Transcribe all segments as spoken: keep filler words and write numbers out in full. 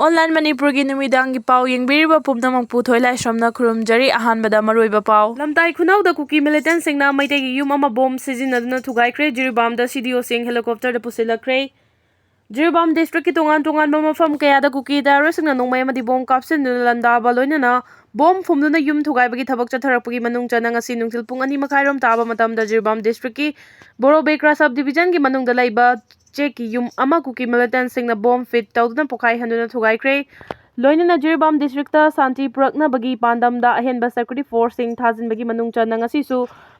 Online ꯃꯅꯤꯄꯨꯔꯒꯤ ꯅꯨꯃꯤꯗꯥꯡꯒꯤ ꯄꯥꯎ ꯌꯦꯡꯕꯤꯔꯤꯕ ꯄꯨꯝꯅꯃꯛꯄꯨ ꯊꯣꯏꯂꯥꯏꯁ꯭ꯔꯝꯅ ꯈꯨꯔꯨꯝꯖꯔꯤ꯫ ꯑꯍꯥꯟꯕꯗ ꯃꯔꯨꯑꯣꯏꯕ ꯄꯥꯎ꯫ ꯂꯝꯇꯥꯏ ꯈꯨꯅꯧꯗ ꯀꯨꯀꯤ ꯃꯤꯂꯤꯇꯦꯟꯠꯁꯤꯡꯅ ꯃꯩꯇꯩꯒꯤ ꯌꯨꯝ ꯑꯃ ꯕꯣꯝ ꯁꯤꯖꯤꯟꯅꯗꯨꯅ ꯊꯨꯒꯥꯏꯈ꯭ꯔꯦ꯫ ꯖꯤꯔꯤꯕꯥꯝꯗ ꯁꯤ ꯗꯤ ꯑꯣꯁꯤꯡ ꯍꯦꯂꯤꯀꯣꯞꯇꯔꯗ ꯄꯨꯁꯤꯜꯂꯛꯈ꯭ꯔꯦ꯫ ꯖꯤꯔꯤꯕꯥꯝ ꯗꯤꯁꯇ꯭ꯔꯤꯛꯀꯤ ꯇꯣꯉꯥꯟ ꯇꯣꯉꯥꯟꯕ ꯃꯐꯝ ꯀꯌꯥꯗ ꯀꯨꯀꯤ ꯇꯦꯔꯣꯔꯤꯁ꯭ꯠꯁꯤꯡꯅ ꯅꯣꯡꯃꯩ ꯑꯃꯗꯤ ꯕꯣꯝ ꯀꯥꯞꯁꯤꯟꯗꯨꯅ ꯂꯥꯟꯗꯥꯕ ꯂꯣꯏꯅꯅ ꯕꯣꯝ ꯐꯨꯝꯗꯨꯅ ꯌꯨꯝ ꯊꯨꯒꯥꯏꯕꯒꯤ ꯊꯕꯛ ꯆꯠꯊꯔꯛꯄꯒꯤ ꯃꯅꯨꯡ ꯆꯟꯅ ꯉꯁꯤ ꯅꯨꯡꯊꯤꯜ ꯄꯨꯡ ꯑꯅꯤ ꯃꯈꯥꯏꯔꯣꯝ ꯇꯥꯕ ꯃꯇꯝꯗ ꯖꯤꯔꯤꯕꯥꯝ ꯗꯤꯁꯇ꯭ꯔꯤꯛꯀꯤ ꯕꯣꯔꯣꯕꯦꯀ꯭ꯔꯥ ꯁꯕ ꯗꯤꯕꯤꯖꯟꯒꯤ ꯃꯅꯨꯡꯗ ꯂꯩꯕ ꯆꯦꯛꯀꯤ ꯌꯨꯝ ꯑꯃ ꯀꯨꯀꯤ ꯃꯤꯂꯤꯇꯦꯟꯠꯁꯤꯡꯅ ꯕꯣꯝ ꯐꯤꯠ ꯇꯧꯗꯨꯅ ꯄꯣꯈꯥꯏꯍꯟꯗꯨꯅ ꯊꯨꯒꯥꯏꯈ꯭ꯔꯦ꯫ ꯂꯣꯏꯅꯅ ꯖꯤꯔꯤꯕꯥꯝ ꯗꯤꯁꯇ꯭ꯔꯤꯛꯇ ꯁꯥꯟꯇꯤ ꯄꯨꯔꯛꯅꯕꯒꯤ ꯄꯥꯟꯗꯝꯗ ꯑꯍꯦꯟꯕ ꯁꯦꯀ꯭ꯌꯨꯔꯤꯇꯤ ꯐꯣꯔꯁꯁꯤꯡ ꯊꯥꯖꯤꯟꯕꯒꯤ ꯃꯅꯨꯡ ꯆꯟꯅ ꯉꯁꯤꯁꯨ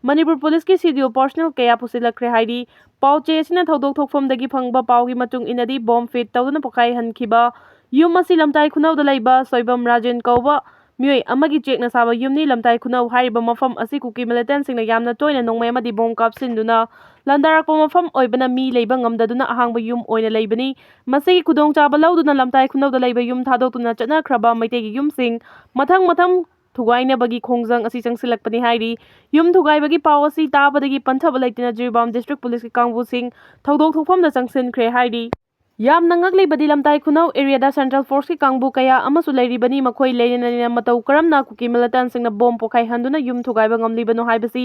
ꯃꯅꯤꯄꯨꯔ ꯄꯨꯂꯤꯁꯀꯤ ꯁꯤ ꯗꯤ ꯑꯣ ꯄꯔꯁꯣꯅꯦꯜ ꯀꯌꯥ ꯄꯨꯁꯤꯜꯂꯛꯈ꯭ꯔꯦ ꯍꯥꯏꯔꯤ꯫ ꯄꯥꯎ ꯆꯦ ꯑꯁꯤꯅ ꯊꯧꯗꯣꯛ ꯊꯣꯛꯐꯝꯗꯒꯤ ꯐꯪꯕ ꯄꯥꯎꯒꯤ ꯃꯇꯨꯡ ꯏꯟꯅꯗꯤ, ꯕꯣꯝ ꯐꯤꯠ ꯇꯧꯗꯨꯅ ꯄꯣꯈꯥꯏꯍꯟꯈꯤꯕ ꯌꯨꯝ ꯑꯁꯤ ꯂꯝꯇꯥꯏ ꯈꯨꯅꯧꯗ ꯂꯩꯕ ꯁꯣꯏꯕꯝ ꯔꯥꯖꯦꯟ ꯀꯧꯕ ꯃꯤꯑꯣꯏ ꯑꯃꯒꯤ ꯆꯦꯛꯅ ꯁꯥꯕ ꯌꯨꯝꯅꯤ꯫ ꯂꯝꯇꯥꯏ ꯈꯨꯅꯧ ꯍꯥꯏꯔꯤꯕ ꯃꯐꯝ ꯑꯁꯤ ꯀꯨꯀꯤ ꯃꯤꯂꯤꯇꯦꯟꯠꯁꯤꯡꯅ ꯌꯥꯝꯅ ꯇꯣꯏꯅ ꯅꯣꯡꯃꯩ ꯑꯃꯗꯤ ꯕꯣꯝ ꯀꯥꯞꯁꯤꯟꯗꯨꯅ ꯂꯥꯟꯗꯥꯔꯛꯄ ꯃꯐꯝ ꯑꯣꯏꯕꯅ ꯃꯤ ꯂꯩꯕ ꯉꯝꯗꯗꯨꯅ ꯑꯍꯥꯡꯕ ꯌꯨꯝ ꯑꯣꯏꯅ ꯂꯩꯕꯅꯤ꯫ ꯃꯁꯤꯒꯤ ꯈꯨꯗꯣꯡꯆꯥꯕ ꯂꯧꯗꯨꯅ ꯂꯝꯇꯥꯏ ꯈꯨꯅꯧꯗ ꯂꯩꯕ ꯌꯨꯝ ꯊꯥꯗꯣꯛꯇꯨꯅ ꯆꯠꯅꯈ꯭ꯔꯕ ꯃꯩꯇꯩꯒꯤ ꯌꯨꯝꯁꯤꯡ ꯃꯊꯪ ꯃꯊꯪ ꯊꯨꯒꯥꯏꯅꯕꯒꯤ ꯈꯣꯡꯖꯪ ꯑꯁꯤ ꯆꯪꯁꯤꯜꯂꯛꯄꯅꯤ ꯍꯥꯏꯔꯤ꯫ ꯌꯨꯝ ꯊꯨꯒꯥꯏꯕꯒꯤ ꯄꯥꯎ ꯑꯁꯤ ꯇꯥꯕꯗꯒꯤ ꯄꯟꯊꯕ ꯂꯩꯇꯅ ꯖꯤꯔꯤꯕꯥꯝ ꯗꯤꯁꯇ꯭ꯔꯤꯛ ꯄꯨꯂꯤꯁꯀꯤ ꯀꯥꯡꯕꯨꯁꯤꯡ ꯊꯧꯗꯣꯛ ꯊꯣꯛꯐꯝꯗ ꯆꯪꯁꯤꯟꯈ꯭ꯔꯦ ꯍꯥꯏꯔꯤ꯫ ꯌꯥꯝꯅ ꯉꯛꯂꯤꯕꯗꯤ ꯂꯝꯇꯥꯏ ꯈꯨꯅꯧ ꯑꯦꯔꯤꯌꯥꯗ ꯁꯦꯟꯇ꯭ꯔꯦꯜ ꯐꯣꯔꯁꯀꯤ ꯀꯥꯡꯕꯨ ꯀꯌꯥ ꯑꯃꯁꯨ ꯂꯩꯔꯤꯕꯅꯤ꯫ ꯃꯈꯣꯏ ꯂꯩꯅ ꯂꯩꯅ ꯃꯇꯧ ꯀꯔꯝꯅ ꯀꯨꯀꯤ ꯃꯤꯂꯤꯇꯦꯟꯠꯁꯤꯡꯅ ꯕꯣꯝ ꯄꯣꯈꯥꯏꯍꯟꯗꯨꯅ ꯌꯨꯝ ꯊꯨꯒꯥꯏꯕ ꯉꯝꯂꯤꯕꯅꯣ ꯍꯥꯏꯕꯁꯤ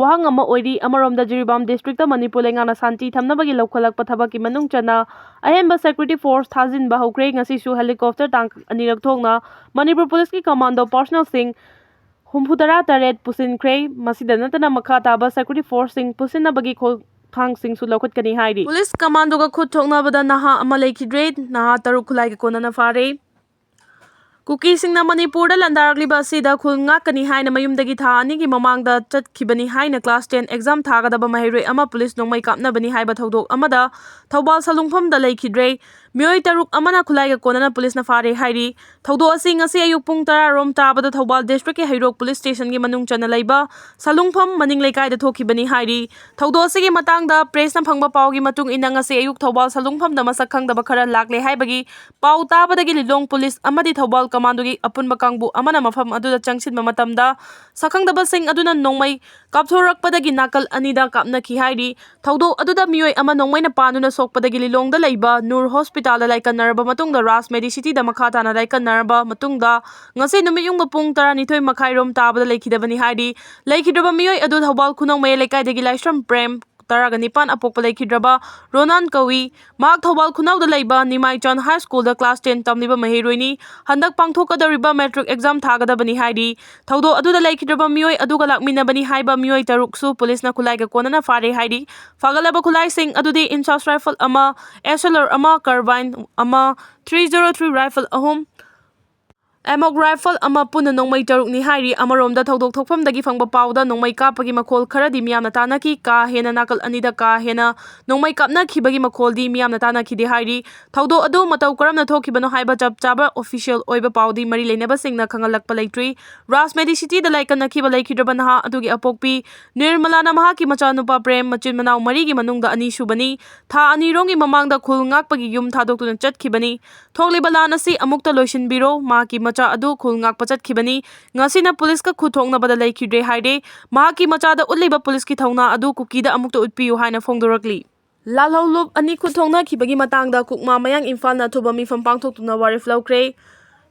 ꯋꯥꯍꯪ ꯑꯃ ꯑꯣꯏꯔꯤ꯫ ꯑꯃꯔꯣꯝꯗ ꯖꯤꯔꯤꯕꯥꯝ ꯗꯤꯁꯇ꯭ꯔꯤꯛꯇ ꯃꯅꯤꯄꯨꯔ ꯂꯩꯉꯥꯛꯅ ꯁꯥꯟꯇꯤ ꯊꯝꯅꯕꯒꯤ ꯂꯧꯈꯠꯂꯛꯄ ꯊꯕꯛꯀꯤ ꯃꯅꯨꯡ ꯆꯟꯅ ꯑꯍꯦꯟꯕ ꯁꯦꯀ꯭ꯌꯨꯔꯤꯇꯤ ꯐꯣꯔꯁ ꯊꯥꯖꯤꯟꯕ ꯍꯧꯈ꯭ꯔꯦ꯫ ꯉꯁꯤꯁꯨ ꯍꯦꯂꯤꯀꯣꯞꯇꯔ ꯇꯥꯡꯀꯛ ꯑꯅꯤꯔꯛ ꯊꯣꯛꯅ ꯃꯅꯤꯄꯨꯔ ꯄꯨꯂꯤꯁꯀꯤ ꯀꯃꯥꯟꯗꯣ ꯄꯔꯁꯣꯅꯦꯜꯁꯤꯡ ꯍꯨꯝꯐꯨꯇꯔꯥ ꯇꯔꯦꯠ ꯄꯨꯁꯤꯟꯈ꯭ꯔꯦ꯫ ꯃꯁꯤꯗ ꯅꯠꯇꯅ ꯃꯈꯥ ꯇꯥꯕ ꯁꯦꯀ꯭ꯌꯨꯔꯤꯇꯤ ꯐꯣꯔꯁꯁꯤꯡ ꯄꯨꯁꯤꯟꯅꯕꯒꯤ ꯈꯣꯡꯊꯥꯡꯁꯤꯡꯁꯨ ꯂꯧꯈꯠꯀꯅꯤ ꯍꯥꯏꯔꯤ꯫ ꯄꯨꯂꯤꯁ ꯀꯃꯥꯟꯗꯣꯒ ꯈꯨꯠ ꯊꯣꯛꯅꯕꯗ ꯅꯍꯥ ꯑꯃ ꯂꯩꯈꯤꯗ꯭ꯔꯦ꯫ ꯅꯍꯥ ꯇꯔꯨꯛ ꯈꯨꯠꯂꯥꯏꯒ ꯀꯣꯟꯅꯅ ꯐꯥꯔꯦ꯫ ꯀꯨꯀꯤꯁꯤꯡꯅ ꯃꯅꯤꯄꯨꯔꯗ ꯂꯥꯟꯗꯥꯔꯛꯂꯤꯕ ꯑꯁꯤꯗ ꯈꯨꯜ ꯉꯥꯛꯀꯅꯤ ꯍꯥꯏꯅ ꯃꯌꯨꯝꯗꯒꯤ ꯊꯥ ꯑꯅꯤꯒꯤ ꯃꯃꯥꯡꯗ ꯆꯠꯈꯤꯕꯅꯤ ꯍꯥꯏꯅ ꯀ꯭ꯂꯥꯁ ꯇꯦꯟ ꯑꯦꯛꯖꯥꯝ ꯊꯥꯒꯗꯕ ꯃꯍꯩꯔꯣꯏ ꯑꯃ ꯄꯨꯂꯤꯁ ꯅꯣꯡꯃꯩ ꯀꯥꯞꯅꯕꯅꯤ ꯍꯥꯏꯕ ꯊꯧꯗꯣꯛ ꯑꯃꯗ ꯊꯧꯕꯥꯜ ꯁꯂꯨꯡꯐꯝꯗ ꯂꯩꯈꯤꯗ꯭ꯔꯦ꯫ ꯃꯤꯑꯣꯏ ꯇꯔꯨꯛ ꯑꯃꯅ ꯈꯨꯠꯂꯥꯏꯒ ꯀꯣꯟꯅꯅ ꯄꯨꯂꯤꯁꯅ ꯐꯥꯔꯦ ꯍꯥꯏꯔꯤ꯫ ꯊꯧꯗꯣꯛ ꯑꯁꯤ ꯉꯁꯤ ꯑꯌꯨꯛ ꯄꯨꯡ ꯇꯔꯥ ꯔꯣꯝ ꯇꯥꯕꯗ ꯊꯧꯕꯥꯜ ꯗꯤꯁꯇ꯭ꯔꯤꯛꯀꯤ ꯍꯩꯔꯣꯛ ꯄꯨꯂꯤꯁ ꯁ꯭ꯇꯦꯁꯟꯒꯤ ꯃꯅꯨꯡ ꯆꯟꯅ ꯂꯩꯕ ꯁꯂꯨꯡꯐꯝ ꯃꯅꯤꯡ ꯂꯩꯀꯥꯏꯗ ꯊꯣꯛꯈꯤꯕꯅꯤ ꯍꯥꯏꯔꯤ꯫ ꯊꯧꯗꯣꯛ ꯑꯁꯤꯒꯤ ꯃꯇꯥꯡꯗ ꯄ꯭ꯔꯦꯁꯅ ꯐꯪꯕ ꯄꯥꯎꯒꯤ ꯃꯇꯨꯡ ꯏꯟꯅ, ꯉꯁꯤ ꯑꯌꯨꯛ ꯊꯧꯕꯥꯜ ꯁꯂꯨꯡꯐꯝꯗ ꯃꯁꯛ ꯈꯪꯗꯕ ꯈꯔ ꯂꯥꯛꯂꯦ ꯍꯥꯏꯕꯒꯤ ꯄꯥꯎ ꯇꯥꯕꯗꯒꯤ ꯂꯤꯂꯣꯡ ꯄꯨꯂꯤꯁ ꯑꯃꯗꯤ ꯊꯧꯕꯥꯜ ꯀꯃꯥꯟꯗꯣꯒꯤ ꯑꯄꯨꯟꯕ ꯀꯥꯡꯕꯨ ꯑꯃꯅ ꯃꯐꯝ ꯑꯗꯨꯗ ꯆꯪꯁꯤꯟꯕ ꯃꯇꯝꯗ, ꯁꯛꯈꯪꯗꯕꯁꯤꯡ ꯑꯗꯨꯅ ꯅꯣꯡꯃꯩ ꯀꯥꯞꯊꯣꯔꯛꯄꯗꯒꯤ ꯅꯥꯀꯜ ꯑꯅꯤꯗ ꯀꯥꯞꯅꯈꯤ ꯍꯥꯏꯔꯤ꯫ ꯊꯧꯗꯣꯛ ꯑꯗꯨꯗ ꯃꯤꯑꯣꯏ ꯑꯃ ꯅꯣꯡꯃꯩꯅ ꯄꯥꯟꯗꯨꯅ ꯁꯣꯛꯄꯗꯒꯤ ꯂꯤꯂꯣꯡꯗ ꯂꯩꯕ ꯅꯨꯔ ꯍꯣꯁꯄꯤꯇꯥꯜ ꯍꯣꯁꯄꯤꯇꯥꯜꯗ ꯂꯥꯏꯀꯠꯅꯔꯕ ꯃꯇꯨꯡꯗ ꯔꯥꯖ ꯃꯦꯗꯤꯁꯤꯇꯤꯗ ꯃꯈꯥ ꯇꯥꯅ ꯂꯥꯏꯀꯠꯅꯔꯕ ꯃꯇꯨꯡꯗ ꯉꯁꯤ ꯅꯨꯃꯤꯠ ꯌꯨꯡꯕ ꯄꯨꯡ ꯇꯔꯥꯅꯤꯊꯣꯏ ꯃꯈꯥꯏ ꯔꯣꯝ ꯇꯥꯕꯗ ꯂꯩꯈꯤꯗꯕꯅꯤ ꯍꯥꯏꯔꯤ꯫ ꯂꯩꯈꯤꯗ꯭ꯔꯕ ꯃꯤꯑꯣꯏ ꯑꯗꯨ ꯊꯧꯕꯥꯜ ꯈꯨꯅꯧ ꯃꯌꯥꯏ ꯂꯩꯀꯥꯏꯗꯒꯤ ꯂꯥꯏꯁ꯭ꯔꯝ ꯄ꯭ꯔꯦꯝ, ꯇꯔꯥꯒ ꯅꯤꯄꯥꯟ, ꯑꯄꯣꯛꯄ ꯂꯩꯈꯤꯗ꯭ꯔꯕ ꯔꯣꯅꯥꯟ ꯀꯧꯏ꯫ ꯃꯍꯥꯛ ꯊꯧꯕꯥꯜ ꯈꯨꯅꯧꯗ ꯂꯩꯕ ꯅꯤꯃꯥꯏꯆꯥꯟ ꯍꯥꯏ ꯁ꯭ꯀꯨꯜꯗ ꯀ꯭ꯂꯥꯁ ꯇꯦꯟ ꯇꯝꯂꯤꯕ ꯃꯍꯩꯔꯣꯏꯅꯤ꯫ ꯍꯟꯗꯛ ꯄꯥꯡꯊꯣꯛꯀꯗꯧꯔꯤꯕ ꯃꯦꯇ꯭ꯔꯤꯛ ꯑꯦꯛꯖꯥꯝ ꯊꯥꯒꯗꯕꯅꯤ ꯍꯥꯏꯔꯤ꯫ ꯊꯧꯗꯣꯛ ꯑꯗꯨꯗ ꯂꯩꯈꯤꯗ꯭ꯔꯕ ꯃꯤꯑꯣꯏ ꯑꯗꯨꯒ ꯂꯥꯛꯃꯤꯟꯅꯕꯅꯤ ꯍꯥꯏꯕ ꯃꯤꯑꯣꯏ ꯇꯔꯨꯛꯁꯨ ꯄꯨꯂꯤꯁꯅ ꯈꯨꯠꯂꯥꯏꯒ ꯀꯣꯟꯅꯅ ꯐꯥꯔꯦ ꯍꯥꯏꯔꯤ꯫ ꯐꯥꯒꯠꯂꯕ ꯈꯨꯠꯂꯥꯏꯁꯤꯡ ꯑꯗꯨꯗꯤ ꯏꯟꯁꯥꯁ ꯔꯥꯏꯐꯜ ꯑꯃ, ꯑꯦꯁ ꯑꯦꯜ ꯑꯥꯔ ꯑꯃ, ꯀꯥꯔꯕꯥꯏꯟ ꯑꯃ, ꯊ꯭ꯔꯤ ꯖꯦꯔꯣ ꯊ꯭ꯔꯤ ꯔꯥꯏꯐꯜ ꯑꯍꯨꯝ, ꯑꯦꯃꯣꯛ ꯔꯥꯏꯐꯜ ꯑꯃ, ꯄꯨꯟꯅ ꯅꯣꯡꯃꯩ ꯇꯔꯨꯛꯅꯤ ꯍꯥꯏꯔꯤ꯫ ꯑꯃꯔꯣꯝꯗ ꯊꯧꯗꯣꯛ ꯊꯣꯛꯐꯝꯗꯒꯤ ꯐꯪꯕ ꯄꯥꯎꯗ ꯅꯣꯡꯃꯩ ꯀꯥꯞꯄꯒꯤ ꯃꯈꯣꯜ ꯈꯔꯗꯤ ꯃꯤꯌꯥꯝꯅ ꯇꯥꯅꯈꯤ꯫ ꯀꯥ ꯍꯦꯟꯅ ꯅꯥꯀꯜ ꯑꯅꯤꯗ ꯀꯥ ꯍꯦꯟꯅ ꯅꯣꯡꯃꯩ ꯀꯥꯞꯅꯈꯤꯕꯒꯤ ꯃꯈꯣꯜꯗꯤ ꯃꯤꯌꯥꯝꯅ ꯇꯥꯅꯈꯤꯗꯦ ꯍꯥꯏꯔꯤ꯫ ꯊꯧꯗꯣꯛ ꯑꯗꯨ ꯃꯇꯧ ꯀꯔꯝꯅ ꯊꯣꯛꯈꯤꯕꯅꯣ ꯍꯥꯏꯕ ꯆꯞ ꯆꯥꯕ ꯑꯣꯐꯤꯁꯤꯌꯦꯜ ꯑꯣꯏꯕ ꯄꯥꯎꯗꯤ ꯃꯔꯤ ꯂꯩꯅꯕꯁꯤꯡꯅ ꯈꯪꯍꯜꯂꯛꯄ ꯂꯩꯇ꯭ꯔꯤ꯫ ꯔꯥꯖ ꯃꯦꯗꯤꯁꯤꯇꯤꯗ ꯂꯥꯏꯀꯠꯅꯈꯤꯕ ꯂꯩꯈꯤꯗ꯭ꯔꯕ ꯅꯍꯥ ꯑꯗꯨꯒꯤ ꯑꯄꯣꯛꯄꯤ ꯅꯤꯔꯃꯂꯥꯅ ꯃꯍꯥꯛꯀꯤ ꯃꯆꯥꯅꯨꯄꯥ ꯄ꯭ꯔꯦꯝ, ꯃꯆꯤꯟ ꯃꯅꯥꯎ ꯃꯔꯤꯒꯤ ꯃꯅꯨꯡꯗ ꯑꯅꯤꯁꯨꯕꯅꯤ꯫ ꯊꯥ ꯑꯅꯤꯔꯣꯝꯒꯤ ꯃꯃꯥꯡꯗ ꯈꯨꯜ ꯉꯥꯛꯄꯒꯤ ꯌꯨꯝ ꯊꯥꯗꯣꯛꯇꯨꯅ ꯆꯠꯈꯤꯕꯅꯤ꯫ ꯊꯣꯛꯂꯤꯕ ꯂꯥꯟ ꯑꯁꯤ ꯑꯃꯨꯛꯇ ꯂꯣꯏꯁꯤꯟꯕꯤꯔꯣ, ꯃꯍꯥꯛꯀꯤ ꯃꯆꯥ ꯑꯗꯨ ꯈꯨꯜ ꯉꯥꯛꯄ ꯆꯠꯈꯤꯕꯅꯤ꯫ ꯉꯁꯤꯅ ꯄꯨꯂꯤꯁꯀ ꯈꯨꯠ ꯊꯣꯛꯅꯕꯗ ꯂꯩꯈꯤꯗ꯭ꯔꯦ ꯍꯥꯏꯔꯦ꯫ ꯃꯍꯥꯛꯀꯤ ꯃꯆꯥꯗ ꯎꯠꯂꯤꯕ ꯄꯨꯂꯤꯁꯀꯤ ꯊꯧꯅꯥ ꯑꯗꯨ ꯀꯨꯀꯤꯗ ꯑꯃꯨꯛꯇ ꯎꯠꯄꯤꯌꯨ ꯍꯥꯏꯅ ꯐꯣꯡꯗꯣꯔꯛꯂꯤ꯫ ꯂꯥꯜꯍꯧ ꯂꯨꯞ ꯑꯅꯤ ꯈꯨꯠ ꯊꯣꯛꯅꯈꯤꯕꯒꯤ ꯃꯇꯥꯡꯗ ꯀꯨꯛꯃꯥ ꯃꯌꯥꯡ ꯏꯝꯐꯥꯜꯅ ꯑꯊꯨꯕ ꯃꯤꯐꯝ ꯄꯥꯡꯊꯣꯛꯇꯨꯅ ꯋꯥꯔꯦꯞ ꯂꯧꯈ꯭ꯔꯦ꯫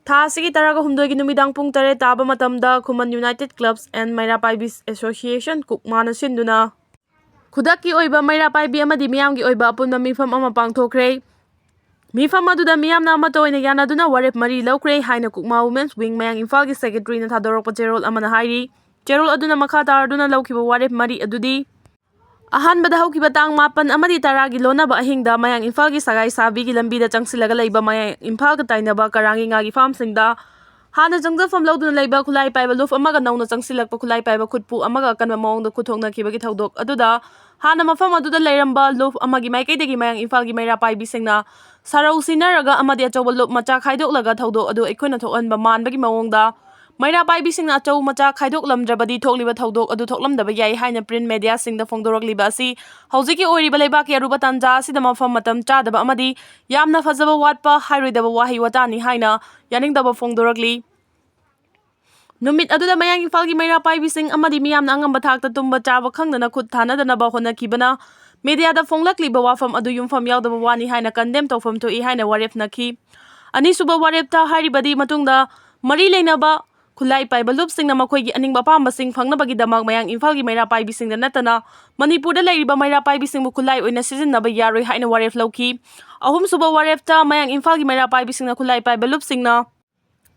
ꯊꯥ ꯑꯁꯤꯒꯤ ꯇꯔꯥꯒ ꯍꯨꯝꯗꯣꯏꯒꯤ ꯅꯨꯃꯤꯗꯥꯡ ꯄꯨꯡ ꯇꯔꯦꯠ ꯇꯥꯕ ꯃꯇꯝꯗ ꯈꯨꯃꯟ ꯌꯨꯅꯥꯏꯇꯦꯠ ꯀ꯭ꯂꯕꯁ ꯑꯦꯟ ꯃꯩꯔꯥ ꯄꯥꯏꯕꯤꯁ ꯑꯦꯁꯣꯁꯤꯌꯦꯁꯟ ꯀꯨꯛꯃꯥꯅ ꯁꯤꯟꯗꯨꯅ ꯈꯨꯗꯛꯀꯤ ꯑꯣꯏꯕ ꯃꯩꯔꯥ ꯄꯥꯏꯕꯤ ꯑꯃꯗꯤ ꯃꯤꯌꯥꯝꯒꯤ ꯑꯣꯏꯕ ꯑꯄꯨꯟꯕ ꯃꯤꯐꯝ ꯑꯃ ꯄꯥꯡꯊꯣꯛꯈ꯭ꯔꯦ꯫ ꯃꯤꯐꯝ ꯑꯗꯨꯗ ꯃꯤꯌꯥꯝꯅ ꯑꯃꯠꯇ ꯑꯣꯏꯅ ꯌꯥꯅꯗꯨꯅ ꯋꯥꯔꯦꯞ ꯃꯔꯤ ꯂꯧꯈ꯭ꯔꯦ ꯍꯥꯏꯅ ꯀꯨꯛꯃꯥ ꯋꯨꯃꯦꯟꯁ ꯋꯤꯡ ꯃꯌꯥꯡ ꯏꯝꯐꯥꯜꯒꯤ ꯁꯦꯀ꯭ꯔꯦꯇꯔꯤꯅ ꯊꯥꯗꯣꯔꯛꯄ ꯆꯦꯔꯣꯜ ꯑꯃꯅ ꯍꯥꯏꯔꯤ꯫ ꯆꯦꯔꯣꯜ ꯑꯗꯨꯅ ꯃꯈꯥ ꯇꯥꯔꯗꯨꯅ ꯂꯧꯈꯤꯕ ꯋꯥꯔꯦꯞ ꯃꯔꯤ ꯑꯗꯨꯗꯤ: ꯑꯍꯥꯟꯕꯗ ꯍꯧꯈꯤꯕ ꯇꯥꯡ ꯃꯥꯄꯟ ꯑꯃꯗꯤ ꯇꯔꯥꯒꯤ ꯂꯣꯟꯅꯕ ꯑꯍꯤꯡꯗ ꯃꯌꯥꯡ ꯏꯝꯐꯥꯜꯒꯤ ꯁꯒꯥꯏ ꯁꯥꯕꯤꯒꯤ ꯂꯝꯕꯤꯗ ꯆꯪꯁꯤꯜꯂꯒ ꯂꯩꯕ ꯃꯌꯥꯡ ꯏꯝꯐꯥꯜꯒ ꯇꯥꯏꯅꯕ ꯀꯔꯥꯡꯒꯤ ꯉꯥꯒꯤ ꯐꯥꯔꯝꯁꯤꯡꯗ ꯍꯥꯟꯅ ꯆꯪꯖꯐꯝ ꯂꯧꯗꯨꯅ ꯂꯩꯕ ꯈꯨꯠꯂꯥꯏ ꯄꯥꯏꯕ ꯂꯨꯞ ꯑꯃꯒ ꯅꯧꯅ ꯆꯪꯁꯤꯜꯂꯛꯄ ꯈꯨꯠꯂꯥꯏ ꯄꯥꯏꯕ ꯈꯨꯠꯄꯨ ꯑꯃꯒ ꯑꯀꯟꯕ ꯃꯑꯣꯡꯗ ꯈꯨꯠꯊꯣꯛꯅꯈꯤꯕꯒꯤ ꯊꯧꯗꯣꯛ ꯑꯗꯨꯗ ꯍꯥꯟꯅ ꯃꯐꯝ ꯑꯗꯨꯗ ꯂꯩꯔꯝꯕ ꯂꯨꯞ ꯑꯃꯒꯤ ꯃꯥꯏꯀꯩꯗꯒꯤ ꯃꯌꯥꯡ ꯏꯝꯐꯥꯜꯒꯤ ꯃꯩꯔꯥ ꯄꯥꯏꯕꯤꯁꯤꯡꯅ ꯁꯔꯧ ꯁꯤꯟꯅꯔꯒ ꯑꯃꯗꯤ ꯑꯆꯧꯕ ꯂꯨꯞ ꯃꯆꯥ ꯈꯥꯏꯗꯣꯛꯂꯒ ꯊꯧꯗꯣꯛ ꯑꯗꯨ ꯑꯩꯈꯣꯏꯅ ꯊꯣꯛꯍꯟꯕ ꯃꯥꯟꯕꯒꯤ ꯃꯑꯣꯡꯗ ꯃꯩꯔꯥ ꯄꯥꯏꯕꯤꯁꯤꯡꯅ ꯑꯆꯧ ꯃꯆꯥ ꯈꯥꯏꯗꯣꯛꯂꯝꯗ꯭ꯔꯕꯗꯤ ꯊꯣꯛꯂꯤꯕ ꯊꯧꯗꯣꯛ ꯑꯗꯨ ꯊꯣꯛꯂꯝꯗꯕ ꯌꯥꯏ ꯍꯥꯏꯅ ꯄ꯭ꯔꯤꯟ ꯃꯦꯗꯤꯌꯥꯁꯤꯡꯗ ꯐꯣꯡꯗꯣꯔꯛꯂꯤꯕ ꯑꯁꯤ ꯍꯧꯖꯤꯛꯀꯤ ꯑꯣꯏꯔꯤꯕ ꯂꯩꯕꯥꯛꯀꯤ ꯑꯔꯨꯕ ꯇꯥꯟꯖꯥ ꯑꯁꯤꯗ ꯃꯐꯝ ꯃꯇꯝ ꯆꯥꯗꯕ ꯑꯃꯗꯤ ꯌꯥꯝꯅ ꯐꯖꯕ ꯋꯥꯠꯄ ꯍꯥꯏꯔꯣꯏꯗꯕ ꯋꯥꯍꯩ ꯋꯥꯇꯥꯅꯤ ꯍꯥꯏꯅ ꯌꯥꯅꯤꯡꯗꯕ ꯐꯣꯡꯗꯣꯔꯛꯂꯤ꯫ ꯅꯨꯃꯤꯠ ꯑꯗꯨꯗ ꯃꯌꯥꯡ ꯏꯝꯐꯥꯜꯒꯤ ꯃꯩꯔꯥ ꯄꯥꯏꯕꯤꯁꯤꯡ ꯑꯃꯗꯤ ꯃꯤꯌꯥꯝꯅ ꯑꯉꯝꯕ ꯊꯥꯛꯇ ꯇꯨꯝꯕ ꯆꯥꯕ ꯈꯪꯗꯅ ꯈꯨꯠ ꯊꯥꯅꯗꯅꯕ ꯍꯣꯠꯅꯈꯤꯕꯅ ꯃꯦꯗꯤꯌꯥꯗ ꯐꯣꯡꯂꯛꯂꯤꯕ ꯋꯥꯐꯝ ꯑꯗꯨ ꯌꯨꯝꯐꯝ ꯌꯥꯎꯗꯕ ꯋꯥꯅꯤ ꯍꯥꯏꯅ ꯀꯟꯗꯦꯝ ꯇꯧꯐꯝ ꯊꯣꯛꯏ ꯍꯥꯏꯅ ꯋꯥꯔꯦꯞꯅꯈꯤ꯫ ꯑꯅꯤꯁꯨꯕ ꯋꯥꯔꯦꯞꯇ ꯍꯥꯏꯔꯤꯕꯗꯤ ꯃꯇꯨꯡꯗ ꯃꯔꯤ ꯂꯩꯅꯕ ꯈꯨꯠꯂꯥꯏ ꯄꯥꯏꯕ ꯂꯨꯞꯁꯤꯡꯅ ꯃꯈꯣꯏꯒꯤ ꯑꯅꯤꯡꯕ ꯑꯄꯥꯝꯕꯁꯤꯡ ꯐꯪꯅꯕꯒꯤꯗꯃꯛ ꯃꯌꯥꯡ ꯏꯝꯐꯥꯜꯒꯤ ꯃꯩꯔꯥ ꯄꯥꯏꯕꯤꯁꯤꯡꯗ ꯅꯠꯇꯅ ꯃꯅꯤꯄꯨꯔꯗ ꯂꯩꯔꯤꯕ ꯃꯩꯔꯥ ꯄꯥꯏꯕꯤꯁꯤꯡꯕꯨ ꯈꯨꯠꯂꯥꯏ ꯑꯣꯏꯅ ꯁꯤꯖꯤꯟꯅꯕ ꯌꯥꯔꯣꯏ ꯍꯥꯏꯅ ꯋꯥꯔꯦꯞ ꯂꯧꯈꯤ꯫ ꯑꯍꯨꯝꯁꯨꯕ ꯋꯥꯔꯦꯞꯇ ꯃꯌꯥꯡ ꯏꯝꯐꯥꯜꯒꯤ ꯃꯩꯔꯥ ꯄꯥꯏꯕꯤꯁꯤꯡꯅ ꯈꯨꯠꯂꯥꯏ ꯄꯥꯏꯕ ꯂꯨꯞꯁꯤꯡꯅ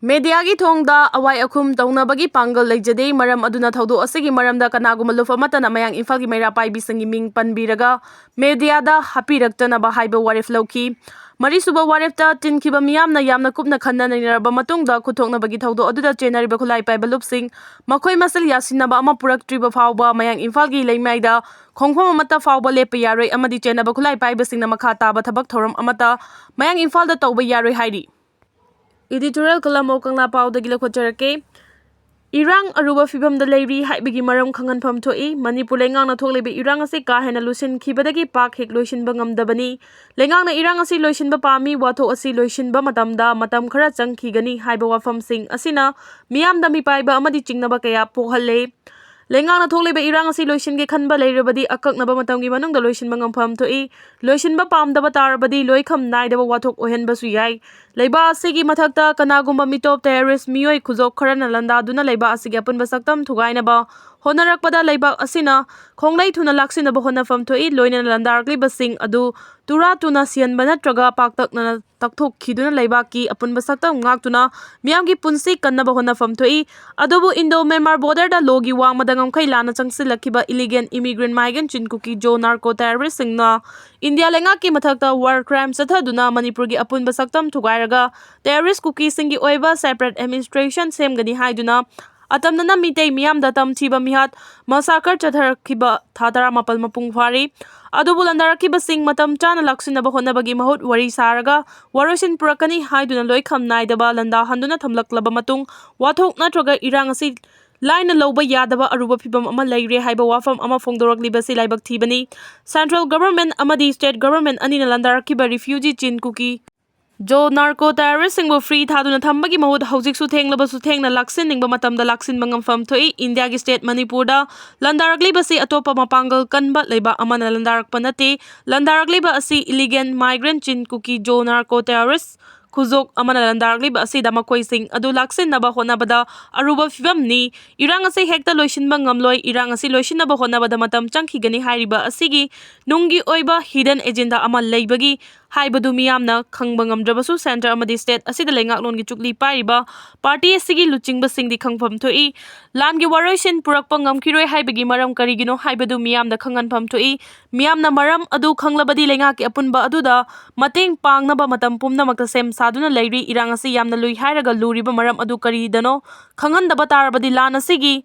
ꯃꯦꯗꯤꯌꯥꯒꯤ ꯊꯣꯡꯗ ꯑꯋꯥꯏ ꯑꯈꯨꯝ ꯇꯧꯅꯕꯒꯤ ꯄꯥꯡꯒꯜ ꯂꯩꯖꯗꯦ꯫ ꯃꯔꯝ ꯑꯗꯨꯅ ꯊꯧꯗꯣꯛ ꯑꯁꯤꯒꯤ ꯃꯔꯝꯗ ꯀꯅꯥꯒꯨꯝꯕ ꯂꯨꯞ ꯑꯃꯠꯇꯅ ꯃꯌꯥꯡ ꯏꯝꯐꯥꯜꯒꯤ ꯃꯩꯔꯥ ꯄꯥꯏꯕꯤꯁꯤꯡꯒꯤ ꯃꯤꯡ ꯄꯟꯕꯤꯔꯒ ꯃꯦꯗꯤꯌꯥꯗ ꯍꯥꯞꯄꯤꯔꯛꯇꯅꯕ ꯍꯥꯏꯕ ꯋꯥꯔꯦꯞ ꯂꯧꯈꯤ꯫ ꯃꯔꯤꯁꯨꯕ ꯋꯥꯔꯦꯞꯇ ꯇꯤꯟꯈꯤꯕ ꯃꯤꯌꯥꯝꯅ ꯌꯥꯝꯅ ꯀꯨꯞꯅ ꯈꯟꯅ ꯅꯩꯅꯔꯕ ꯃꯇꯨꯡꯗ ꯈꯨꯠꯊꯣꯛꯅꯕꯒꯤ ꯊꯧꯗꯣꯛ ꯑꯗꯨꯗ ꯆꯦꯟꯅꯔꯤꯕ ꯈꯨꯠꯂꯥꯏ ꯄꯥꯏꯕ ꯂꯨꯞꯁꯤꯡ ꯃꯈꯣꯏ ꯃꯁꯦꯜ ꯌꯥꯁꯤꯟꯅꯕ ꯑꯃ ꯄꯨꯔꯛꯇ꯭ꯔꯤꯕ ꯐꯥꯎꯕ ꯃꯌꯥꯡ ꯏꯝꯐꯥꯜꯒꯤ ꯂꯩꯃꯥꯏꯗ ꯈꯣꯡꯐꯝ ꯑꯃꯠꯇ ꯐꯥꯎꯕ ꯂꯦꯞꯄ ꯌꯥꯔꯣꯏ ꯑꯃꯗꯤ ꯆꯦꯟꯅꯕ ꯈꯨꯠꯂꯥꯏ ꯄꯥꯏꯕꯁꯤꯡꯅ ꯃꯈꯥ ꯇꯥꯕ ꯊꯕꯛ ꯊꯧꯔꯝ ꯑꯃꯠꯇ ꯃꯌꯥꯡ ꯏꯝꯐꯥꯜꯗ ꯇꯧꯕ ꯌꯥꯔꯣꯏ ꯍꯥꯏꯔꯤ꯫ Editorial column of ꯀꯪꯂꯥ ꯄꯥꯎꯗꯒꯤ ꯂꯧꯈꯠꯆꯔꯛꯀꯦ꯫ ꯏꯔꯥꯡ ꯑꯔꯨꯕ ꯐꯤꯕꯝꯗ ꯂꯩꯔꯤ ꯍꯥꯏꯕꯒꯤ ꯃꯔꯝ ꯈꯪꯍꯟꯐꯝ ꯊꯣꯛꯏ꯫ ꯃꯅꯤꯄꯨꯔ ꯂꯩꯉꯥꯛꯅ ꯊꯣꯛꯂꯤꯕ ꯏꯔꯥꯡ ꯑꯁꯤ ꯀꯥ ꯍꯦꯟꯅ ꯂꯨꯁꯤꯟꯈꯤꯕꯗꯒꯤ ꯄꯥꯛ ꯍꯦꯛ ꯂꯣꯏꯁꯤꯟꯕ ꯉꯝꯗꯕꯅꯤ꯫ ꯂꯩꯉꯥꯛꯅ ꯏꯔꯥꯡ ꯑꯁꯤ ꯂꯣꯏꯁꯤꯟꯕ ꯄꯥꯝꯃꯤ, ꯋꯥꯊꯣꯛ ꯑꯁꯤ ꯂꯣꯏꯁꯤꯟꯕ ꯃꯇꯝꯗ ꯃꯇꯝ ꯈꯔ ꯆꯪꯈꯤꯒꯅꯤ ꯍꯥꯏꯕ ꯋꯥꯐꯝꯁꯤꯡ ꯑꯁꯤꯅ ꯃꯤꯌꯥꯝꯗ ꯃꯤꯄꯥꯏꯕ ꯑꯃꯗꯤ ꯆꯤꯡꯅꯕ ꯀꯌꯥ ꯄꯣꯛꯍꯜꯂꯦ꯫ ꯂꯩꯉꯥꯛꯅ ꯊꯣꯛꯂꯤꯕ ꯏꯔꯥꯡ ꯑꯁꯤ ꯂꯣꯏꯁꯤꯟꯒꯦ ꯈꯟꯕ ꯂꯩꯔꯕꯗꯤ ꯑꯀꯛꯅꯕ ꯃꯇꯝꯒꯤ ꯃꯅꯨꯡꯗ ꯂꯣꯏꯁꯤꯟꯕ ꯉꯝꯐꯝ ꯊꯣꯛꯏ꯫ ꯂꯣꯏꯁꯤꯟꯕ ꯄꯥꯝꯗꯕ ꯇꯥꯔꯕꯗꯤ ꯂꯣꯏꯈꯝ ꯅꯥꯏꯗꯕ ꯋꯥꯊꯣꯛ ꯑꯣꯏꯍꯟꯕꯁꯨ ꯌꯥꯏ꯫ ꯂꯩꯕꯥꯛ ꯑꯁꯤꯒꯤ ꯃꯊꯛꯇ ꯀꯅꯥꯒꯨꯝꯕ ꯃꯤꯇꯣꯞ terrorist ꯃꯤꯑꯣꯏ ꯈꯨꯖꯣꯞ ꯈꯔꯅ ꯂꯥꯟꯗꯥꯗꯨꯅ ꯂꯩꯕꯥꯛ ꯑꯁꯤꯒꯤ ꯑꯄꯨꯟꯕ ꯁꯛꯇꯝ ꯊꯨꯒꯥꯏꯅꯕ ꯍꯣꯠꯅꯔꯛꯄꯗ ꯂꯩꯕꯥꯛ ꯑꯁꯤꯅ ꯈꯣꯡꯂꯩ ꯊꯨꯅ ꯂꯥꯛꯁꯤꯟꯅꯕ ꯍꯣꯠꯅꯐꯝ ꯊꯣꯛꯏ꯫ ꯂꯣꯏꯅꯅ ꯂꯥꯟꯗꯥꯔꯛꯂꯤꯕꯁꯤꯡ ꯑꯗꯨ ꯇꯨꯔꯥ ꯇꯨꯅ ꯁꯤꯍꯟꯕ ꯅꯠꯇ꯭ꯔꯒ ꯄꯥꯛꯇꯛꯅꯅ ꯇꯛꯊꯣꯛꯈꯤꯗꯨꯅ ꯂꯩꯕꯥꯛꯀꯤ ꯑꯄꯨꯟꯕ ꯁꯛꯇꯝ ꯉꯥꯛꯇꯨꯅ ꯃꯤꯌꯥꯝꯒꯤ ꯄꯨꯟꯁꯤ ꯀꯟꯅꯕ ꯍꯣꯠꯅꯐꯝ ꯊꯣꯛꯏ꯫ ꯑꯗꯨꯕꯨ Indo Myanmar border ꯗ ꯂꯣꯒꯤ ꯋꯥꯡꯃꯗ ꯉꯝꯈꯩ ꯂꯥꯟꯅ ꯆꯪꯁꯤꯜꯂꯛꯈꯤꯕ illegal immigrant ꯃꯥꯏꯒꯟ ꯆꯤꯟ ꯀꯨꯀꯤ ꯖꯣ narco terrorist ꯁꯤꯡꯅ ꯏꯟꯗꯤꯌꯥ ꯂꯩꯉꯥꯛꯀꯤ ꯃꯊꯛꯇ war crime ꯆꯠꯊꯗꯨꯅ ꯃꯅꯤꯄꯨꯔꯒꯤ ꯑꯄꯨꯟꯕ ꯁꯛꯇꯝ ꯊꯨꯒꯥꯏꯔꯒ terrorist ꯀꯨꯀꯤꯁꯤꯡꯒꯤ ꯑꯣꯏꯕ separate administration ꯁꯦꯝꯒꯅꯤ ꯍꯥꯏꯗꯨꯅ ꯑꯇꯝꯅꯅ ꯃꯤꯇꯩ ꯃꯤꯌꯥꯝꯗ ꯇꯝꯊꯤꯕ ꯃꯤꯍꯥꯠ massacre ꯆꯠꯊꯔꯛꯈꯤꯕ ꯊꯥ ꯇꯔꯥꯃꯥꯄꯜ ꯃꯄꯨꯡ ꯐꯥꯔꯤ꯫ ꯑꯗꯨꯕꯨ ꯂꯥꯟꯗꯥꯔꯛꯈꯤꯕꯁꯤꯡ ꯃꯇꯝ ꯆꯥꯅ ꯂꯥꯛꯁꯤꯟꯅꯕ ꯍꯣꯠꯅꯕꯒꯤ ꯃꯍꯨꯠ ꯋꯥꯔꯤ ꯁꯥꯔꯒ ꯋꯥꯔꯣꯏꯁꯤꯟ ꯄꯨꯔꯛꯀꯅꯤ ꯍꯥꯏꯗꯨꯅ ꯂꯣꯏꯈꯝ ꯅꯥꯏꯗꯕ ꯂꯥꯟꯗꯥꯍꯟꯗꯨꯅ ꯊꯝꯂꯛꯂꯕ ꯃꯇꯨꯡ ꯋꯥꯊꯣꯛ ꯅꯠꯇ꯭ꯔꯒ ꯏꯔꯥꯡ ꯑꯁꯤ ꯂꯥꯏꯅ ꯂꯧꯕ ꯌꯥꯗꯕ ꯑꯔꯨꯕ ꯐꯤꯚꯝ ꯑꯃ ꯂꯩꯔꯦ ꯍꯥꯏꯕ ꯋꯥꯐꯝ ꯑꯃ ꯐꯣꯡꯗꯣꯔꯛꯂꯤꯕꯁꯤ ꯂꯥꯏꯕꯛ ꯊꯤꯕꯅꯤ꯫ Central government ꯑꯃꯗꯤ state government ꯑꯅꯤꯅ ꯂꯥꯟꯗꯥꯔꯛꯈꯤꯕ refugee ꯆꯤꯟ ꯀꯨꯀꯤ ꯖꯣ ꯅꯥꯔꯀꯣ ꯇꯦꯔꯣꯔꯤꯁꯁꯤꯡꯕꯨ ꯐ꯭ꯔꯤ ꯊꯥꯗꯨꯅ ꯊꯝꯕꯒꯤ ꯃꯍꯨꯠ ꯍꯧꯖꯤꯛꯁꯨ ꯊꯦꯡꯂꯕꯁꯨ ꯊꯦꯡꯅ ꯂꯥꯛꯁꯤꯟꯅꯤꯡꯕ ꯃꯇꯝꯗ ꯂꯥꯛꯁꯤꯟꯕ ꯉꯝꯐꯝ ꯊꯣꯛꯏ꯫ ꯏꯟꯗꯤꯌꯥꯒꯤ ꯁ꯭ꯇꯦꯠ ꯃꯅꯤꯄꯨꯔꯗ ꯂꯥꯟꯗꯥꯔꯛꯂꯤꯕꯁꯤ ꯑꯇꯣꯞꯄ ꯃꯄꯥꯡꯒꯜ ꯀꯟꯕ ꯂꯩꯕ ꯑꯃꯅ ꯂꯥꯟꯗꯥꯔꯛꯄ ꯅꯠꯇꯦ꯫ ꯂꯥꯟꯗꯥꯔꯛꯂꯤꯕ ꯑꯁꯤ ꯏꯂꯤꯒꯦꯟ ꯃꯥꯏꯒ꯭ꯔꯦꯟ ꯆꯤꯟ ꯀꯨꯀꯤ ꯖꯣ ꯅꯥꯔꯀꯣ ꯇꯦꯔꯣꯔꯤꯁ ꯈꯨꯖꯣꯛ ꯑꯃꯅ ꯂꯥꯟꯗꯥꯔꯛꯂꯤꯕ ꯑꯁꯤꯗ ꯃꯈꯣꯏꯁꯤꯡ ꯑꯗꯨ ꯂꯥꯛꯁꯤꯟꯅꯕ ꯍꯣꯠꯅꯕꯗ ꯑꯔꯨꯕ ꯐꯤꯕꯝꯅꯤ꯫ ꯏꯔꯥꯡ ꯑꯁꯤ ꯍꯦꯛꯇ ꯂꯣꯏꯁꯤꯟꯕ ꯉꯝꯂꯣꯏ꯫ ꯏꯔꯥꯡ ꯑꯁꯤ ꯂꯣꯏꯁꯤꯟꯅꯕ ꯍꯣꯠꯅꯕꯗ ꯃꯇꯝ ꯆꯪꯈꯤꯒꯅꯤ ꯍꯥꯏꯔꯤꯕ ꯑꯁꯤꯒꯤ ꯅꯨꯡꯒꯤ ꯑꯣꯏꯕ ꯍꯤꯗꯟ ꯑꯦꯖꯦꯟꯗꯥ ꯑꯃ ꯂꯩꯕꯒꯤ ꯍꯥꯏꯕꯗꯨ ꯃꯤꯌꯥꯝꯅ ꯈꯪꯕ ꯉꯝꯗ꯭ꯔꯕꯁꯨ, ꯁꯦꯟꯇꯔ ꯑꯃꯗꯤ ꯁ꯭ꯇꯦꯠ ꯑꯁꯤꯗ ꯂꯩꯉꯥꯛꯂꯣꯟꯒꯤ ꯆꯨꯛꯂꯤ ꯄꯥꯏꯔꯤꯕ ꯄꯥꯔꯇꯤ ꯑꯁꯤꯒꯤ ꯂꯨꯆꯤꯡꯕꯁꯤꯡꯗꯤ ꯈꯪꯐꯝ ꯊꯣꯛꯏ꯫ ꯂꯥꯟꯒꯤ ꯋꯥꯔꯣꯏꯁꯤꯟ ꯄꯨꯔꯛꯄ ꯉꯝꯈꯤꯔꯣꯏ ꯍꯥꯏꯕꯒꯤ ꯃꯔꯝ ꯀꯔꯤꯒꯤꯅꯣ ꯍꯥꯏꯕꯗꯨ ꯃꯤꯌꯥꯝꯗ ꯈꯪꯍꯟꯐꯝ ꯊꯣꯛꯏ꯫ ꯃꯤꯌꯥꯝꯅ ꯃꯔꯝ ꯑꯗꯨ ꯈꯪꯂꯕꯗꯤ ꯂꯩꯉꯥꯛꯀꯤ ꯑꯄꯨꯟꯕ ꯑꯗꯨꯗ ꯃꯇꯦꯡ ꯄꯥꯡꯅꯕ ꯃꯇꯝ ꯄꯨꯝꯅꯃꯛꯇ ꯁꯦꯝ ꯁꯥꯗꯨꯅ ꯂꯩꯔꯤ꯫ ꯏꯔꯥꯡ ꯑꯁꯤ ꯌꯥꯝꯅ ꯂꯨꯏ ꯍꯥꯏꯔꯒ ꯂꯨꯔꯤꯕ ꯃꯔꯝ ꯑꯗꯨ ꯀꯔꯤꯗꯅꯣ ꯈꯪꯍꯟꯗꯕ ꯇꯥꯔꯕꯗꯤ ꯂꯥꯟ ꯑꯁꯤꯒꯤ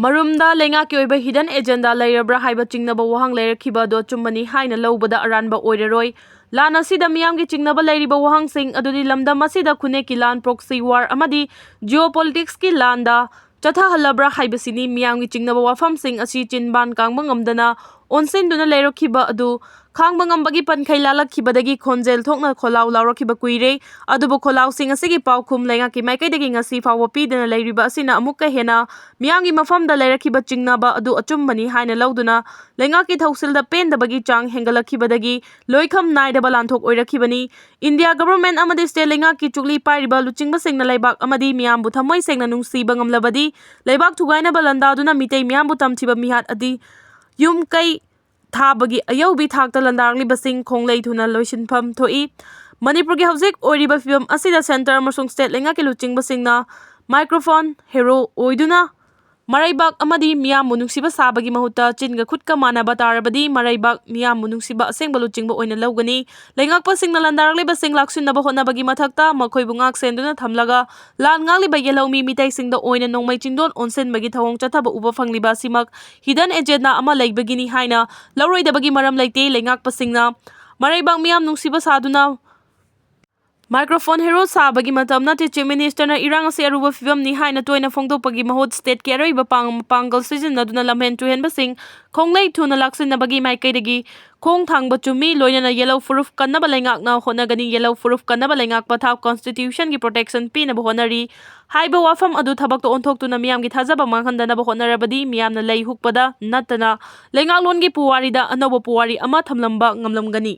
ꯃꯔꯨꯝꯗ ꯂꯩꯉꯥꯛꯀꯤ ꯑꯣꯏꯕ ꯍꯤꯗꯟ ꯑꯦꯖꯦꯟꯗꯥ ꯂꯩꯔꯕ꯭ꯔꯥ ꯍꯥꯏꯕ ꯆꯤꯡꯅꯕ ꯋꯥꯍꯪ ꯂꯩꯔꯛꯈꯤꯕ ꯑꯗꯨ ꯑꯆꯨꯝꯕꯅꯤ ꯍꯥꯏꯅ ꯂꯧꯕꯗ ꯑꯔꯥꯟꯕ ꯑꯣꯏꯔꯔꯣꯏ꯫ ꯂꯥꯟ ꯑꯁꯤꯗ ꯃꯤꯌꯥꯝꯒꯤ ꯆꯤꯡꯅꯕ ꯂꯩꯔꯤꯕ ꯋꯥꯍꯪꯁꯤꯡ ꯑꯗꯨꯗꯤ ꯂꯝꯗꯝ ꯑꯁꯤꯗ ꯈꯨꯟꯅꯦꯛꯀꯤ ꯂꯥꯟ, proxy war ꯑꯃꯗꯤ geopolitics ꯀꯤ ꯂꯥꯟꯗ ꯆꯠꯊꯍꯜꯂꯕ꯭ꯔꯥ ꯍꯥꯏꯕꯁꯤꯅꯤ꯫ ꯃꯤꯌꯥꯝꯒꯤ ꯆꯤꯡꯅꯕ ꯋꯥꯐꯝꯁꯤꯡ ꯑꯁꯤ ꯆꯤꯟꯕꯥꯟ ꯀꯥꯡꯕ ꯉꯝꯗꯅ ꯑꯣꯟꯁꯤꯟꯗꯨꯅ ꯂꯩꯔꯛꯈꯤꯕ ꯑꯗꯨ ꯈꯥꯡꯕ ꯉꯝꯕꯒꯤ ꯄꯟꯈꯩ ꯂꯥꯜꯂꯛꯈꯤꯕꯗꯒꯤ ꯈꯣꯟꯖꯦꯜ ꯊꯣꯛꯅ ꯈꯣꯜꯂꯥꯎ ꯂꯥꯎꯔꯛꯈꯤꯕ ꯀꯨꯏꯔꯦ꯫ ꯑꯗꯨꯕꯨ ꯈꯣꯜꯂꯥꯎꯁꯤꯡ ꯑꯁꯤꯒꯤ ꯄꯥꯎꯈꯨꯝ ꯂꯩꯉꯥꯛꯀꯤ ꯃꯥꯏꯀꯩꯗꯒꯤ ꯉꯁꯤ ꯐꯥꯎꯕ ꯄꯤꯗꯅ ꯂꯩꯔꯤꯕ ꯑꯁꯤꯅ ꯑꯃꯨꯛꯀ ꯍꯦꯟꯅ ꯃꯤꯌꯥꯝꯒꯤ ꯃꯐꯝꯗ ꯂꯩꯔꯛꯈꯤꯕ ꯆꯤꯡꯅꯕ ꯑꯗꯨ ꯑꯆꯨꯝꯕꯅꯤ ꯍꯥꯏꯅ ꯂꯧꯗꯨꯅ ꯂꯩꯉꯥꯛꯀꯤ ꯊꯧꯁꯤꯜꯗ ꯄꯦꯟꯗꯕꯒꯤ ꯆꯥꯡ ꯍꯦꯟꯒꯠꯂꯛꯈꯤꯕꯗꯒꯤ ꯂꯣꯏꯈꯝ ꯅꯥꯏꯗꯕ ꯂꯥꯟꯊꯣꯛ ꯑꯣꯏꯔꯛꯈꯤꯕꯅꯤ꯫ ꯏꯟꯗꯤꯌꯥ ꯒꯚꯔꯟꯃꯦꯟꯠ ꯑꯃꯗꯤ ꯁ꯭ꯇꯦꯠ ꯂꯩꯉꯥꯛꯀꯤ ꯆꯨꯛꯂꯤ ꯄꯥꯏꯔꯤꯕ ꯂꯨꯆꯤꯡꯕꯁꯤꯡꯅ ꯂꯩꯕꯥꯛ ꯑꯃꯗꯤ ꯃꯤꯌꯥꯝꯕꯨ ꯊꯃꯣꯏ ꯁꯦꯡꯅ ꯅꯨꯡꯁꯤꯕ ꯉꯝꯂꯕꯗꯤ ꯂꯩꯕꯥꯛ ꯊꯨꯒꯥꯏꯅꯕ ꯂꯥꯟꯗꯥꯗꯨꯅ ꯃꯤꯇꯩ ꯃꯤꯌꯥꯝꯕꯨ ꯇꯝꯊꯤꯕ ꯃꯤꯍꯥꯠ ꯑꯗꯤ ꯌꯨꯝ ꯀꯩ ꯊꯥꯕꯒꯤ ꯑꯌꯧꯕꯤ ꯊꯥꯛꯇ ꯂꯥꯟꯗꯥꯔꯛꯂꯤꯕꯁꯤꯡ ꯈꯣꯡꯂꯩ ꯊꯨꯅ ꯂꯣꯏꯁꯤꯟꯐꯝ ꯊꯣꯛꯏ꯫ ꯃꯅꯤꯄꯨꯔꯒꯤ ꯍꯧꯖꯤꯛ ꯑꯣꯏꯔꯤꯕ ꯐꯤꯕꯝ ꯑꯁꯤꯗ ꯁꯦꯟꯇꯔ ꯑꯃꯁꯨꯡ ꯁ꯭ꯇꯦꯠ ꯂꯩꯉꯥꯛꯀꯤ ꯂꯨꯆꯤꯡꯕꯁꯤꯡꯅ ꯃꯥꯏꯀ꯭ꯔꯣꯐꯣꯟ ꯍꯦꯔꯣ ꯑꯣꯏꯗꯨꯅ ꯃꯔꯩꯕꯥꯛ ꯑꯃꯗꯤ ꯃꯤꯌꯥꯝꯕꯨ ꯅꯨꯡꯁꯤꯕ ꯁꯥꯕꯒꯤ ꯃꯍꯨꯠꯇ ꯆꯤꯟꯒ ꯈꯨꯠꯀ ꯃꯥꯟꯅꯕ ꯇꯥꯔꯕꯗꯤ ꯃꯔꯩꯕꯥꯛ ꯃꯤꯌꯥꯝꯕꯨ ꯅꯨꯡꯁꯤꯕ ꯑꯁꯦꯡꯕ ꯂꯨꯆꯤꯡꯕ ꯑꯣꯏꯅ ꯂꯧꯒꯅꯤ꯫ ꯂꯩꯉꯥꯛꯄꯁꯤꯡꯅ ꯂꯥꯟꯗꯥꯔꯛꯂꯤꯕꯁꯤꯡ ꯂꯥꯛꯁꯤꯟꯅꯕ ꯍꯣꯠꯅꯕꯒꯤ ꯃꯊꯛꯇ ꯃꯈꯣꯏꯕꯨ ꯉꯥꯛ ꯁꯦꯟꯗꯨꯅ ꯊꯝꯂꯒ ꯂꯥꯟ ꯉꯥꯛꯂꯤꯕ ꯌꯦꯜꯍꯧꯃꯤ ꯃꯤꯇꯩꯁꯤꯡꯗ ꯑꯣꯏꯅ ꯅꯣꯡꯃꯩ ꯆꯤꯡꯗꯣꯟ ꯑꯣꯟꯁꯤꯟꯕꯒꯤ ꯊꯧꯑꯣꯡ ꯆꯠꯊꯕ ꯎꯕ ꯐꯪꯂꯤꯕ ꯑꯁꯤꯃꯛ ꯍꯤꯗꯟ ꯑꯦꯖꯦꯟꯗꯥ ꯑꯃ ꯂꯩꯕꯒꯤꯅꯤ ꯍꯥꯏꯅ ꯂꯧꯔꯣꯏꯗꯕꯒꯤ ꯃꯔꯝ ꯂꯩꯇꯦ꯫ ꯂꯩꯉꯥꯛꯄꯁꯤꯡꯅ ꯃꯔꯩꯕꯥꯛ ꯃꯤꯌꯥꯝ ꯅꯨꯡꯁꯤꯕ ꯁꯥꯗꯨꯅ Microphone hero ꯁꯥꯕꯒꯤ ꯃꯇꯝ ꯅꯠꯇꯦ꯫ Chief Ministerꯅ ꯏꯔꯥꯡ ꯑꯁꯤ ꯑꯔꯨꯕ ꯐꯤꯕꯝꯅꯤ ꯍꯥꯏꯅ ꯇꯣꯏꯅ ꯐꯣꯡꯗꯣꯛꯄꯒꯤ ꯃꯍꯨꯠ stateꯀꯤ ꯑꯔꯩꯕ ꯄꯥꯡ-, ꯃꯄꯥꯡꯒꯜ ꯁꯤꯖꯤꯟꯅꯗꯨꯅ ꯂꯝꯍꯦꯟ ꯇꯨꯍꯦꯟꯕꯁꯤꯡ ꯈꯣꯡꯂꯩ ꯊꯨꯅ ꯂꯥꯛꯁꯤꯟꯅꯕꯒꯤ ꯃꯥꯏꯀꯩꯗꯒꯤ ꯈꯣꯡ ꯊꯥꯡꯕ ꯆꯨꯝꯃꯤ, ꯂꯣꯏꯅꯅ ꯌꯦꯜꯂꯧ ꯐꯨꯔꯨꯞ ꯀꯟꯅꯕ ꯂꯩꯉꯥꯛꯅ ꯍꯣꯠꯅꯒꯅꯤ꯫ ꯌꯦꯜꯂꯧ ꯐꯨꯔꯨꯞ ꯀꯟꯅꯕ ꯂꯩꯉꯥꯛ ꯄꯊꯥꯞ Constitutionꯒꯤ protection ꯄꯤꯅꯕ ꯍꯣꯠꯅꯔꯤ ꯍꯥꯏꯕ ꯋꯥꯐꯝ ꯑꯗꯨ ꯊꯕꯛꯇ ꯑꯣꯟꯊꯣꯛꯇꯨꯅ ꯃꯤꯌꯥꯝꯒꯤ ꯊꯥꯖꯕ ꯃꯥꯡꯍꯟꯗꯅꯕ ꯍꯣꯠꯅꯔꯕꯗꯤ ꯃꯤꯌꯥꯝꯅ ꯂꯩ ꯍꯨꯛꯄꯗ ꯅꯠꯇꯅ ꯂꯩꯉꯥꯛꯂꯣꯟꯒꯤ ꯄꯨꯋꯥꯔꯤꯗ ꯑꯅꯧꯕ ꯄꯨꯋꯥꯔꯤ ꯑꯃ ꯊꯝꯂꯝꯕ ꯉꯝꯂꯝꯒꯅꯤ꯫